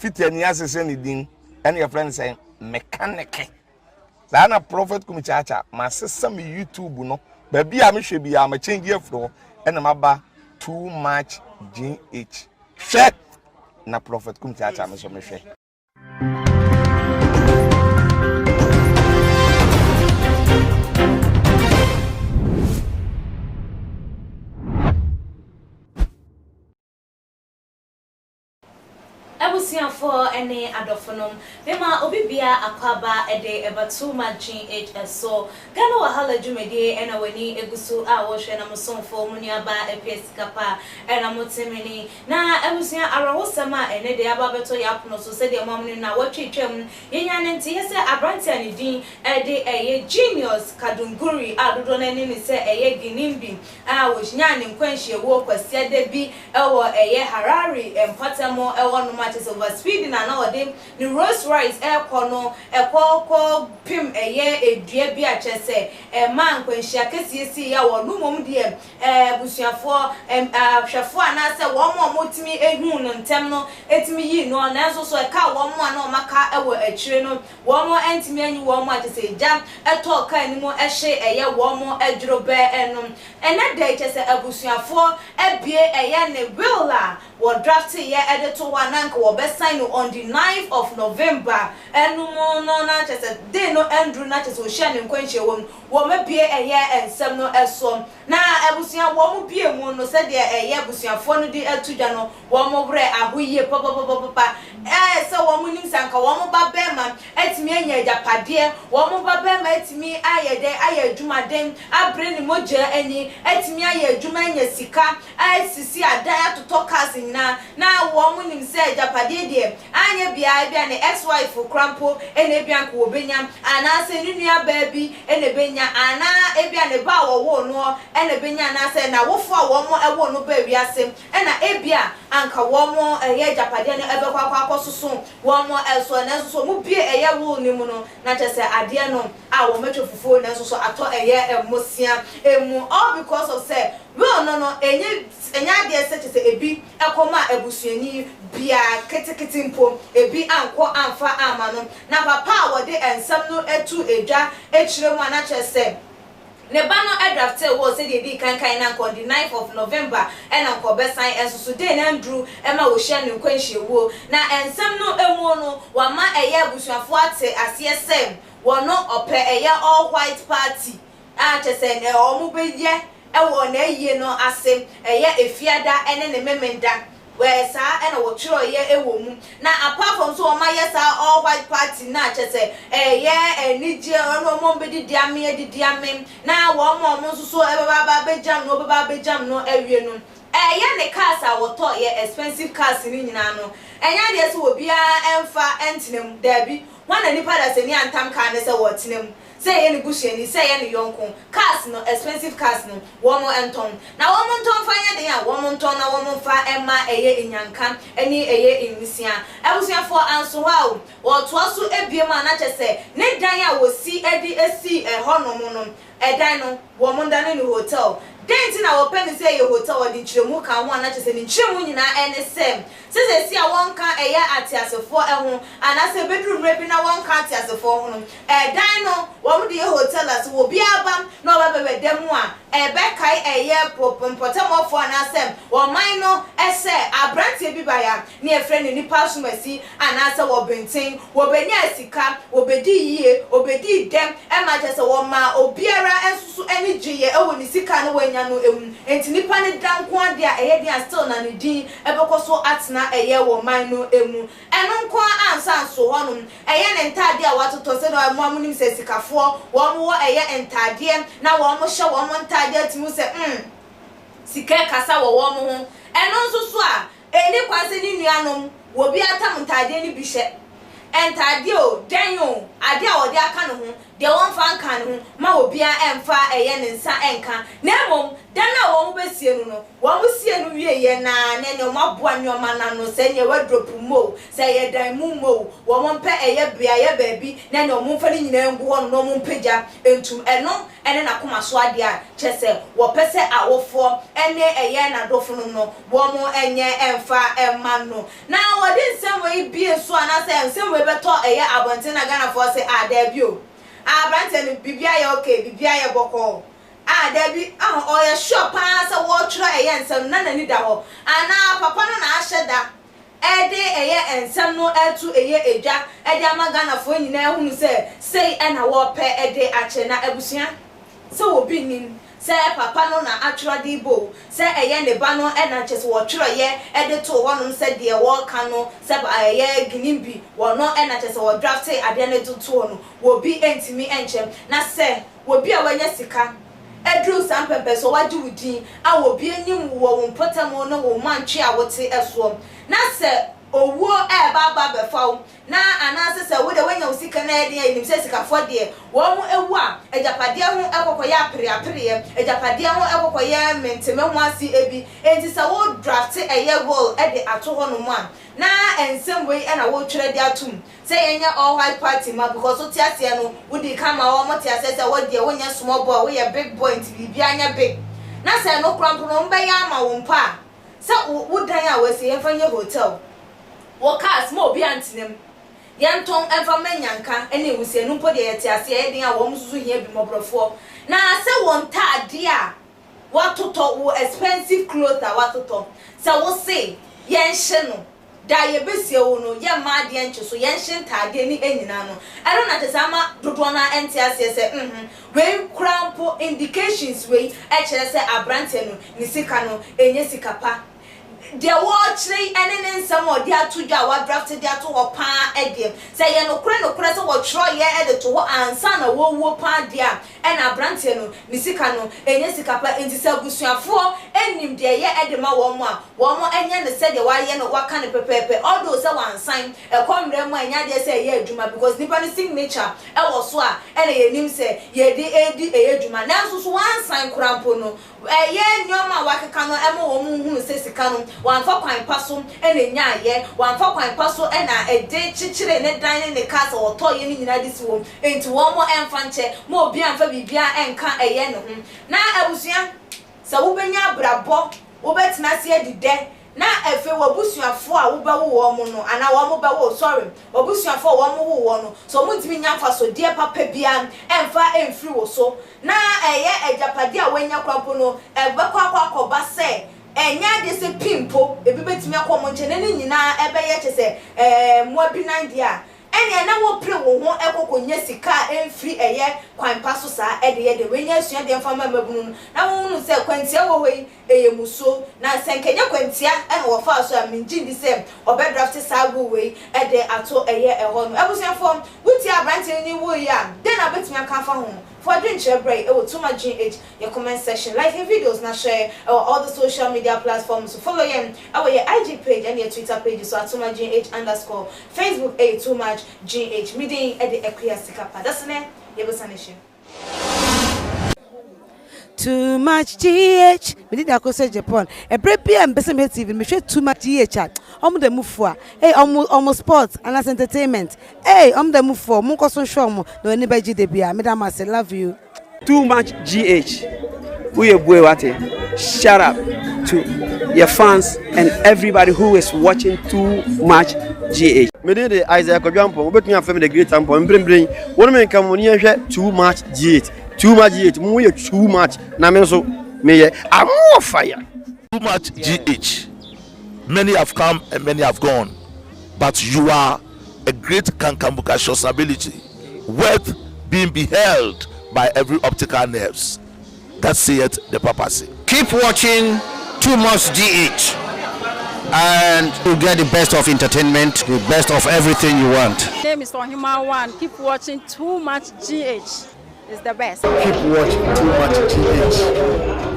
Fitiani asesa ne din ɛna yɛfrɛ no sɛ mekaneke. Saa na Prophet Kumi Kyaakyaa masesa me YouTube no baabi a mehwɛ biara ma change afiri hɔ ɛna maba too much GH. Hwɛ na Prophet Kumi Kyaakyaa me nso mehwɛ. Abusuafoɔ ne adɔfonom, mema obi biara akwaaba de ɛbɛto m'adwen so. Ghana Wahala dwumadie na w'ani gu so a worehwɛ na mo somfoɔ, mo nuabaa Appiah Sikapa na mote me nne. Na abusua, awerɛhosɛm a ɛnnɛ da yi aba abɛtɔ yɛn apono so sɛdeɛ mo amene nnawɔtwe retwam, yɛnyaa no nteeɛ sɛ aberanteɛ a ne din de ɛyɛ Genius Kadunguri a dodoɔ no ara nim no sɛ ɛyɛ Ginimbi a wɔnyaa ne nkwanhyiawuo Kwasiada bi wɔ ɛyɛ Harare mpɔtam hɔ nom a kyerɛ sɛ over speeding a na ɔde ne Rolls Royce rekɔ no ɛkɔ kɔ pem ɛyɛ dua bi a kyerɛ sɛ ɛmaa nkwanhyia kɛseɛ siiɛ a wɔn mmom deɛ abusuafoɔ ahwɛfoɔ anaasɛ wɔn a wɔtumi huu no ntɛm no tumi yii no nanso so ɛkaa wɔn a na wɔaka wɔ akyire no wɔn antumi anyi wɔn a kyerɛ sɛ gya tɔɔ kaa no mu hyee ɛyɛ wɔn dworobɛɛ no. Ɛnnɛ da yi kyerɛ sɛ abusuafoɔ abue ɛyɛ ne will a wɔ drafteeɛ de to hɔ a na anka wɔbɛ sign no on the ninth of November no mu no na kyerɛ sɛ day no anduru na kyerɛ sɛ ɔhyia ne nkwanhyia wɔ mu wɔn abue ɛyɛ nsɛm no soɔ na abusua wɔn bue mu no sɛdeɛ ɛyɛ abusuafoɔ no de ato dwa no Wɔn werɛ aho yie papapapapa. Ɛɛ sɛ wɔn nim sɛ anka wɔn ba barima atumi anya agyapadeɛ, wɔn ba barima atumi ayɛ dɛn, ayɛ adwumaden, abrɛ ne mogya ani, atumi ayɛ adwuma anya sika, asisi adan, atotɔ cars nyinaa, na wɔn nim sɛ agyapadeɛ deɛ, anyɛ biara ebia ne ex-wife koraa mpo na ebia anka wɔbɛnya, anaasɛ ne nuabaa bi na ɛbɛnya, anaa ebia ne ba a wɔwoo noɔ na ɛbɛnya, anaasɛ n'awofoɔ a wɔn woo no baa wiase Ɛna ebia anka wɔn ɛyɛ agyapadeɛ no ɛbɛkɔ akɔ akɔsoso wɔn ɛsoɔ, nanso so wɔn bue ɛyɛ wool no mu no, na kyerɛ sɛ adeɛ no a wɔn atwa fufuo nanso so atɔ ɛyɛ mmosea mu, all because of sɛ will no no ɛnyɛ ɛnyɛ adeɛ sɛ kyerɛ sɛ ebi ɛkɔ ma abusuani biara ketekete mpo ebi ankɔ amfa amma no, na papa a wɔde nsɛm no to dwa kyerɛ mu a na kyerɛ sɛ. Ne ba no draftee will sɛdeɛ ɛdii kan kaeɛ no anka on the ninth of November na anka ɔbɛsan nso so dei na anduru ma wɔhyia no nkwanhyiawuo. Na nsɛm no mu no wama ɛyɛ abusuafoɔ ate aseɛ sɛ wɔno ɔpɛ ɛyɛ all white party a kyerɛ sɛ wɔn bɛyɛ wɔ n'ayie no ase ɛyɛ Efiada ne ne Memenda. Wɛɛ saa na wɔtwerɛeɛ wɔ mu. Na apart from sɛ wɔn ayɛ saa all white party no a kyerɛ sɛ ɛyɛ anigyeɛ wɔn a wɔn bɛdidi amee adidi amee na wɔn a wɔn nso so ɛbɛba aba abɛgyam no wɔbɛba abɛgyam no awie no ɛyɛ ne cars a wɔtɔeɛ expensive cars no nyinaa no ɛnyɛ adeɛ sɛ obiara mfa ntena mu daabi hwan na nipa dasani antam car no sɛ wɔtena mu Sɛ ɛyɛ ne busuani, sɛ ɛyɛ ne yɔnko, cars no, expensive cars no, wɔn ntɔn. Na wɔn ntɔn mfa nyɛ den a, wɔn ntɔn na wɔn mfa mma ɛyɛ nnyanka ne ɛyɛ nwisiaa. Abusuafoɔ, anso hɔ a o, wɔtoa so biom a na kyerɛ sɛ ne dan a wɔsi de sii ɛhɔ nom no, ɛdan no, wɔn ndane no hotel. Dɛn nti na wɔpɛ no sɛ ɛyɛ hotel? Wɔde nkyerɛmu ka ho a na kyerɛ sɛ ne nkyerɛmu nyinaa ne sɛ, Sɛ seesei a wɔnka ɛyɛ ateasefoɔ ho, anaasɛ ɛbɛduru mmerɛ bi na wɔnka ateasefoɔ ho no, ɛdan no wɔn de yɛ hotel a sɛ obiara ba na ɔba bɛbɛda mu a, ɛbɛkae ɛyɛ mpɔtamɔfoɔ anaasɛ ɔman no sɛ aberanteɛ bi baeɛ a ne yɛfrɛ no nipa asomasi anaasɛ wɔbenten, wɔbɛnyaa sika, wɔbɛdii yie, wɔbɛdii dɛm ma kyerɛ sɛ wɔmaa obiara nso so ani gyeeɛ wɔ ne sika a na wanya no mu. Enti nipa no da nko ara deɛ a ɛyɛ den a still na ne din bɛkɔ so atena ɛyɛ wɔ man no mu. Ɛno nko ara ansa nso hɔnom ɛyɛ ne ntaadeɛ a watotɔ sɛdeɛ mo a monim sɛ sikafoɔ wɔn wɔ ɛyɛ ntaadeɛ na wɔn hyɛ wɔn ntaadeɛ atumi hu sɛ mm sika ɛkasa wɔ wɔn ho. Ɛno nso so a ɛnni kwan sɛ ne nuanom wɔ bi atam ntaadeɛ no bi hyɛ. Ntaadeɛ o, dɛn o, adeɛ a wɔde aka ne ho, deɛ wɔmfa nkaa ne ho ma obiara mfa ɛyɛ ne nsa nka, na mmom da no a wɔbɛsie no no, wɔsie no wieeɛ no ara na ɛneɛ wɔaboa nneɛma no ano, sɛ ɛneɛ wardrope mu o, sɛ ɛyɛ dan mu mu o, wɔmpɛ ɛyɛ beaeɛ baabi na ɛneɛ wɔmfa ne nyinaa ngu hɔ nom na wɔmpagya ntum, ɛno ne n'akoma so adeɛ a kyerɛ sɛ wɔpɛ sɛ awofoɔ ne ɛyɛ n'adɔfonom no wɔnyɛ mfa mma no. Na wɔde nsɛm wei bue bɛbie nso anaasɛ nsɛm wei bɛtɔ ɛyɛ abɔnten na Ghanafoɔ se ah daabi o, ah aberanteɛ no biribiara yɛ okay, biribiara yɛ bɔkɔɔ, ah daabi, ah ɔyɛ sure paa sɛ wɔretwerɛ ɛyɛ nsɛm no na n'ani da hɔ anaa papa no na ahyɛ da de ɛyɛ nsɛm no reto ɛyɛ dwa de ama Ghanafoɔ nyinaa ahunu sɛ sei na wɔrepɛ de akyɛ. Na abusua, sɛ obi nnim sɛ papa no na atwerɛ de rebɔ o, sɛ ɛyɛ ne ba no na kyerɛ sɛ wɔtwerɛeɛ de too hɔnom sɛ deɛ wɔreka no sɛ ɛyɛ Ginimbi wɔno na kyerɛ sɛ wɔdraftee adeɛ no de too hɔ no, obi ntumi nkyerɛ. Na sɛ obi a wanya sika aduru saa mpɛmpɛnsoɔ, wagye wo din a obi anim wo wɔ wo mpɔtam ne wo mantwe a wote soɔ, Na sɛ owuo reba aba abɛfa wo, na anaasɛ sɛ wo deɛ woanya wo sika na ɛyɛ den a, yɛnim sɛ sikafoɔ deɛ, wɔn wu a, agyapadeɛ ho kɔkɔyɛ apereapereɛ, agyapadeɛ ho kɔkɔyɛ mente-me-ho-ase bi. Enti sɛ wo drafte ɛyɛ will de ato hɔ nom a, na nsɛm wei na wotwerɛ de atom, sɛ yɛnyɛ all white party ma, because wote aseɛ no, wodii kan ma wɔn te aseɛ sɛ wo deɛ wonyɛ small boy, woyɛ big boy, nti biribiara nyɛ big. Na sɛ ɛno koraa mpo no, wɔbɛyɛ ama wo mpo a, Sɛ wo wo dan a woasi yɛmfa nyɛ hotel, wo cars ma obi antena mu, yɛntɔn mfa mma nyanka ne nwusie, ɛno mpo deɛ yɛte aseɛ, ɛyɛ den a wɔn nso so hia bi, mmɔborɔfoɔ. Na sɛ wo ntaadeɛ a woatotɔ, wo expensive cloth a woatotɔ, sɛ wo se yɛnhye no, Da a yɛbɛsie wo no, yɛmma adeɛ nkye so, yɛnhye ntaadeɛ ne nyinaa no. Ɛno na kyerɛ sɛ ama dodoɔ no ara nte aseɛ sɛ mm wei koraa mpo indications wei kyerɛ sɛ aberanteɛ no ne sika no ɛnyɛ sika pa. Deɛ wɔrekyerɛ yi ne ne nsɛm a ɔde ato dwa a wadrafte de ato hɔ pa ara deɛ, sɛ ɛyɛ nokorɛ nokorɛ sɛ wɔtwerɛeɛ de to hɔ ansa na wɔrewuo pa ara deɛ a, ɛna aberanteɛ no ne sika no ɛnyɛ sika pa. Enti sɛ abusuafoɔ nim deɛ ɛyɛ de ma wɔn a, Wɔn nyɛ no sɛdeɛ wayɛ no waka no pɛpɛɛpɛ although sɛ wansan ɛkɔ mmerɛ mu a ɛnyɛ adeɛ sɛ ɛyɛ adwuma because nipa no signature ɛwɔ so a ɛna yɛnim sɛ yɛde redi ɛyɛ dwuma nanso so wansan koraa mpo no ɛyɛ nnoɔma a wakeka no ɛma wɔn nhunu sɛ sika no wanfa kwan pa so ɛna ɛnyaayɛ wanfa kwan pa so ɛna ɛde kyekyeree ne dan ne ne cars a ɔtɔɔyɛ no nyinaa de si hɔ nti wɔn ɛmfa nkyɛ ma obiara mfa biribiara ɛnka ɛyɛ ne ho na abusua sɛ wobɛnya abrabɔ Wobɛtena ase adi dɛ, na afei w'abusuafoɔ a wobɛwo wɔn no, anaa wɔn bɛwo wo, sorry, w'abusuafoɔ a wɔn woo wɔn no, sɛ wɔntumi nnya mfasodeɛ papa biara mfa mfiri wo so, na ɛyɛ agyapadeɛ a woanya koraa mpo no, ɛbɛkɔ akɔ akɔba sɛ ɛnyɛ adeɛ sɛ pii mpo, ebi bɛtumi akɔ wɔn nkyɛn, na ne nyinaa ɛbɛyɛ kyerɛ sɛ ɛɛ mmoa bi nan deɛ a, ɛnneɛ na wopere wo ho kɔ kɔnya sika a ɛmfiri ɛyɛ kwan pa so saa de yɛ dɛn? Wei nyɛ asuadeɛ mfa mma mmabunu no, na wɔnhunu sɛ kwantia wɔ hɔ yi, ɛyɛ musuo. Na sɛ nka ɛnyɛ kwantia na wɔfaa so a, mengye ndi sɛ wɔbɛdrafte saa will wei de ato ɛyɛ ɛhɔ no. Abusuafoɔ, wotie aberanteɛ no ne will yi a, dɛn na wobɛtumi aka afa ho? Fa w'adwenkyerɛ brɛ yɛ wɔ Too Much GH yɛ comment section, like yɛn videos na share wɔ all the social media platforms so, follow yɛn wɔ yɛ IG page ɛne yɛ Twitter page so at Too Much GH underscore, Facebook ɛyɛ Too Much GH. Me din de Akua Sikapa. Dasenɛ yɛbɛsan ahyia. Too much GH Me din de Akosua Japan Ɛberɛ biara a mepɛ sɛ mehwɛ TV no mehwɛ Too much GH a Ɔmo da mu fua Ei ɔmo ɔmo sports anaasɛ entertainment Ei ɔmo da mu fua o Monkɔ so nhwɛ ɔmo na w'ani bɛgye da biara Meda mo ase love you. Too much GH woyɛ bue wate shut up to your fans and everybody who is watching too much GH. Me din de Isaiah Kwadwo Ampong, wobɛtumi afrɛ me The Great Ampong. Mprempren, wo ne me nka mo ne yɛnhwɛ Too Much GH. Too Much GH, mo yɛ too much na me nso meyɛ I'm more fire. Too much GH many have come and many have gone but you are a great kankambukacious ability worth being beheld by every optical nerves that saith the papacy. Keep watching Too Much GH and you get the best of entertainment, the best of everything you want. Name is Ohima One. Keep watching Too Much GH. It's the best. Keep watching Too Much GH.